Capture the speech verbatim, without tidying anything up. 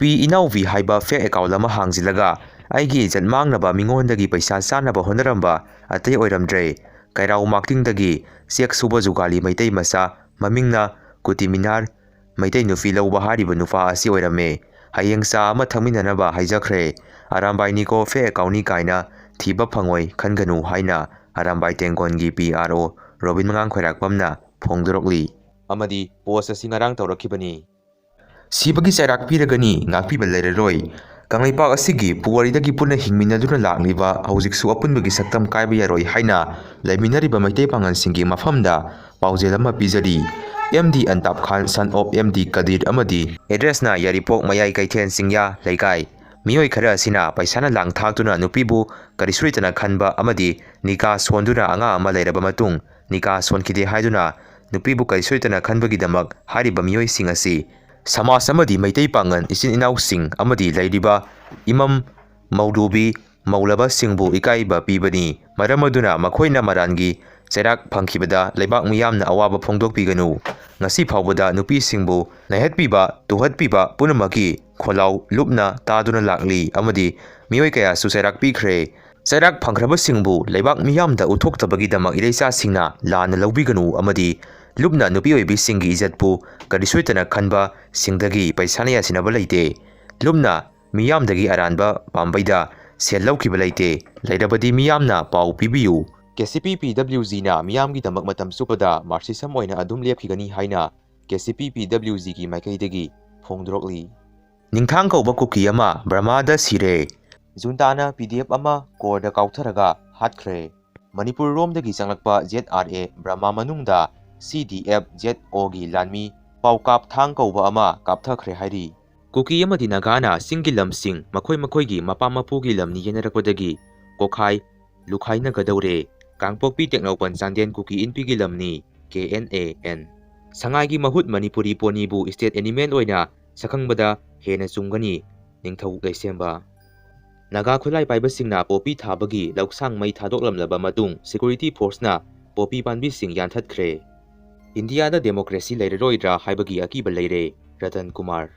ꯄꯤ ꯏꯅꯥꯎꯕꯤ ꯍꯥꯏꯕ fake account ꯑꯃ ꯍꯥꯡꯖꯤꯜꯂꯒ ꯑꯩꯒꯤ ꯏꯖꯠ ꯃꯥꯡꯅꯕ ꯃꯤꯉꯣꯟꯗꯒꯤ ꯄꯩꯁꯥ ꯆꯥꯅꯕ ꯍꯣꯠꯅꯔꯝꯕ ꯑꯇꯩ ꯑꯣꯏꯔꯝꯗ꯭ꯔꯦ꯫ ꯀꯩꯔꯥꯎ ꯃꯥꯛꯇꯤꯡꯗꯒꯤ ꯆꯦꯛ ꯁꯨꯕ ꯖꯨꯒꯥꯂꯤ ꯃꯩꯇꯩ ꯃꯆꯥ, ꯃꯃꯤꯡꯅ ꯀꯨꯇꯤ ꯃꯤꯅꯥꯔ, ꯃꯩꯇꯩ ꯅꯨꯄꯤ ꯂꯧꯕ ꯍꯥꯏꯔꯤꯕ ꯅꯨꯄꯥ ꯑꯁꯤ ꯑꯣꯏꯔꯝꯃꯦ꯫ ꯍꯌꯦꯡ ꯆꯥ ꯑꯃ ꯊꯛꯃꯤꯟꯅꯅꯕ ꯍꯥꯏꯖꯈ꯭ꯔꯦ꯫ ꯑꯔꯥꯝꯕꯥꯏꯅꯤꯀꯣ fake account ꯅꯤ ꯀꯥꯏꯅ ꯊꯤꯕ ꯐꯪꯉꯣꯏ ꯈꯟꯒꯅꯨ ꯍꯥꯏꯅ ꯑꯔꯥꯝꯕꯥꯏ ꯇꯦꯡꯒꯣꯟꯒꯤ P R O ꯔꯣꯕꯤꯟ ꯃꯉꯥꯡ ꯈꯣꯏꯔꯥꯛꯄꯝꯅ ꯐꯣꯡꯗꯣꯔꯛꯂꯤ꯫ ꯑꯃꯗꯤ post ꯑꯁꯤ ꯉꯔꯥꯡ ꯇꯧꯔꯛꯈꯤꯕꯅꯤ꯫ ꯁꯤꯕꯒꯤ ꯆꯩꯔꯥꯛ ꯄꯤꯔꯒꯅꯤ, ꯉꯥꯛꯄꯤꯕ ꯂꯩꯔꯔꯣꯏ꯫ ꯀꯪꯂꯩꯄꯥꯛ ꯑꯁꯤꯒꯤ ꯄꯨꯋꯥꯔꯤꯗꯒꯤ ꯄꯨꯟꯅ ꯍꯤꯡꯃꯤꯟꯅꯗꯨꯅ ꯂꯥꯛꯂꯤꯕ, ꯍꯧꯖꯤꯛꯁꯨ ꯑꯄꯨꯟꯕꯒꯤ ꯁꯛꯇꯝ ꯀꯥꯏꯕ ꯌꯥꯔꯣꯏ ꯍꯥꯏꯅ ꯂꯩꯃꯤꯟꯅꯔꯤꯕ ꯃꯩꯇꯩ ꯄꯥꯉꯜꯁꯤꯡꯒꯤ ꯃꯐꯝꯗ ꯄꯥꯎꯖꯦꯜ ꯑꯃ ꯄꯤꯖꯔꯤ꯫ M D ꯑꯟꯇꯥꯞ Khan, son of M D Kadir ꯑꯃꯗꯤ address ꯅ ꯌꯥꯏꯔꯤꯄꯣꯛ ꯃꯌꯥꯏ ꯀꯩꯊꯦꯜ ꯆꯤꯡꯌꯥ ꯂꯩꯀꯥꯏ꯫ ꯃꯤꯑꯣꯏ ꯈꯔ ꯑꯁꯤꯅ ꯄꯩꯁꯥꯅ ꯂꯥꯡ ꯊꯥꯛꯇꯨꯅ ꯅꯨꯄꯤꯕꯨ ꯀꯔꯤꯁꯨ ꯂꯩꯇꯅ ꯈꯟꯕ ꯑꯃꯗꯤ ꯅꯤꯀꯥ ꯁꯣꯟꯗꯨꯅ ꯑꯉꯥꯡ ꯑꯃ ꯂꯩꯔꯕ ꯃꯇꯨꯡ, ꯅꯤꯀꯥ ꯁꯣꯟꯈꯤꯗꯦ ꯍꯥꯏꯗꯨꯅ ꯅꯨꯄꯤꯕꯨ ꯀꯔꯤꯁꯨ ꯂꯩꯇꯅ ꯈꯟꯕꯒꯤꯗꯃꯛ ꯍꯥꯏꯔꯤꯕ ꯃꯤꯑꯣꯏꯁꯤꯡ ꯑꯁꯤ ꯁꯃꯥꯖ ꯑꯃꯗꯤ ꯃꯩꯇꯩ ꯄꯥꯉꯜ ꯏꯆꯤꯟ ꯏꯅꯥꯎꯁꯤꯡ ꯑꯃꯗꯤ ꯂꯩꯔꯤꯕ ꯏꯃꯝ ꯃꯧꯂꯨꯕꯤ ꯃꯧꯂꯕꯁꯤꯡꯕꯨ ꯏꯀꯥꯏꯕ ꯄꯤꯕꯅꯤ꯫ ꯃꯔꯝ ꯑꯗꯨꯅ ꯃꯈꯣꯏꯅ ꯃꯔꯥꯟꯒꯤ ꯆꯩꯔꯥꯛ ꯐꯪꯈꯤꯕꯗ ꯂꯩꯕꯥꯛ ꯃꯤꯌꯥꯝꯅ ꯑꯋꯥꯕ ꯐꯣꯡꯗꯣꯛꯄꯤꯒꯅꯨ꯫ ꯉꯁꯤ ꯐꯥꯎꯕꯗ ꯅꯨꯄꯤꯁꯤꯡꯕꯨ ꯅꯩꯍꯠꯄꯤꯕ, ꯇꯨꯍꯠꯄꯤꯕ ꯄꯨꯝꯅꯃꯛꯀꯤ ꯈꯣꯜꯂꯥꯎ ꯂꯨꯞꯅ ꯇꯥꯗꯨꯅ ꯂꯥꯛꯂꯤ ꯑꯃꯗꯤ ꯃꯤꯑꯣꯏ ꯀꯌꯥꯁꯨ ꯆꯩꯔꯥꯛ ꯄꯤꯈ꯭ꯔꯦ꯫ ꯆꯩꯔꯥꯛ ꯐꯪꯈ꯭ꯔꯕꯁꯤꯡꯕꯨ ꯂꯩꯕꯥꯛ ꯃꯤꯌꯥꯝꯗ ꯎꯠꯊꯣꯛꯇꯕꯒꯤꯗꯃꯛ ꯏꯔꯩꯆꯥꯁꯤꯡꯅ ꯂꯥꯟꯅ ꯂꯧꯕꯤꯒꯅꯨ ꯑꯃꯗꯤ ꯂꯨꯞꯅ ꯅꯨꯄꯤ ꯑꯣꯏꯕꯤꯁꯤꯡꯒꯤ ꯏꯖꯠꯄꯨ ꯀꯔꯤꯁꯨ ꯂꯩꯇꯅ ꯈꯟꯕꯁꯤꯡꯗꯒꯤ ꯄꯩꯁꯥꯅ ꯌꯥꯁꯤꯟꯅꯕ ꯂꯩꯇꯦ꯫ ꯂꯨꯞꯅ ꯃꯤꯌꯥꯝꯗꯒꯤ ꯑꯔꯥꯟꯕ ꯄꯥꯝꯕꯩꯗ ꯁꯦꯜ ꯂꯧꯈꯤꯕ ꯂꯩꯇꯦ꯫ ꯂꯩꯔꯕꯗꯤ ꯃꯤꯌꯥꯝꯅ ꯄꯥꯎ ꯄꯤꯕꯤꯌꯨ꯫ K C P P W G ꯅ ꯃꯤꯌꯥꯝꯒꯤꯗꯃꯛ ꯃꯇꯝ ꯆꯨꯞꯄꯗ ꯃꯥꯔꯁꯤꯁꯝ ꯑꯣꯏꯅ ꯑꯗꯨꯝ ꯂꯦꯞꯈꯤꯒꯅꯤ ꯍꯥꯏꯅ K C P P W G ꯒꯤ ꯃꯥꯏꯀꯩꯗꯒꯤ ꯐꯣꯡꯗꯣꯔꯛꯂꯤ꯫ ꯅꯤꯡꯊꯥꯡ ꯀꯧꯕ ꯀꯨꯀꯤ ꯑꯃ ꯕꯔꯃꯥꯗ ꯁꯤꯔꯦ꯫ ꯖꯨꯟꯇꯥꯅ P D F ꯑꯃ ꯀꯣꯔꯗ ꯀꯥꯎꯊꯔꯒ ꯍꯥꯠꯈ꯭ꯔꯦ꯫ ꯃꯅꯤꯄꯨꯔ ꯔꯣꯝꯗꯒꯤ ꯆꯪꯂꯛꯄ Z R A ꯕꯔꯃꯥ ꯃꯅꯨꯡꯗ C D F Z O ꯒꯤ ꯂꯥꯟꯃꯤ ꯄꯥꯎꯀꯥꯞ ꯊꯥꯡ ꯀꯧꯕ ꯑꯃ ꯀꯥꯞꯊꯈ꯭ꯔꯦ ꯍꯥꯏꯔꯤ꯫ ꯀꯨꯀꯤ ꯑꯃꯗꯤ ꯅꯥꯒꯥꯅ ꯆꯤꯡꯒꯤ ꯂꯝꯁꯤꯡ ꯃꯈꯣꯏ ꯃꯈꯣꯏꯒꯤ ꯃꯄꯥ ꯃꯄꯨꯒꯤ ꯂꯝꯅꯤ ꯌꯦꯟꯅꯔꯛꯄꯗꯒꯤ ꯀꯣꯈꯥꯏ ꯂꯨꯈꯥꯏꯅꯒꯗꯧꯔꯦ꯫ ꯀꯥꯡꯄꯣꯛꯄꯤ, ꯇꯦꯡꯅꯧꯄꯜ, ꯆꯥꯟꯗꯦꯜ ꯀꯨꯀꯤ ꯏꯟꯄꯤꯒꯤ ꯂꯝꯅꯤ, K N A N꯫ ꯁꯉꯥꯏꯒꯤ ꯃꯍꯨꯠ ꯃꯅꯤꯄꯨꯔꯤ ꯄꯣꯅꯤꯕꯨ state animal ꯑꯣꯏꯅ ꯁꯛꯈꯪꯕꯗ ꯍꯦꯟꯅ ꯆꯨꯝꯒꯅꯤ꯫ ꯅꯤꯡꯊꯧ ꯂꯩꯁꯦꯝꯕ꯫ ꯅꯥꯒꯥ ꯈꯨꯠꯂꯥꯏ ꯄꯥꯏꯕꯁꯤꯡꯅ ꯄꯣꯄꯤ ꯊꯥꯕꯒꯤ ꯂꯧꯁꯥꯡ ꯃꯩ ꯊꯥꯗꯣꯛꯂꯝꯂꯕ ꯃꯇꯨꯡ security force ꯅ ꯄꯣꯄꯤ ꯄꯥꯝꯕꯤꯁꯤꯡ ꯌꯥꯟꯊꯠꯈ꯭ꯔꯦ꯫ ꯏꯟꯗꯤꯌꯥꯗ democracy ꯂꯩꯔꯔꯣꯏꯗ꯭ꯔꯥ ꯍꯥꯏꯕꯒꯤ ꯑꯀꯤꯕ ꯂꯩꯔꯦ, ꯔꯇꯟ ꯀꯨꯃꯥꯔ꯫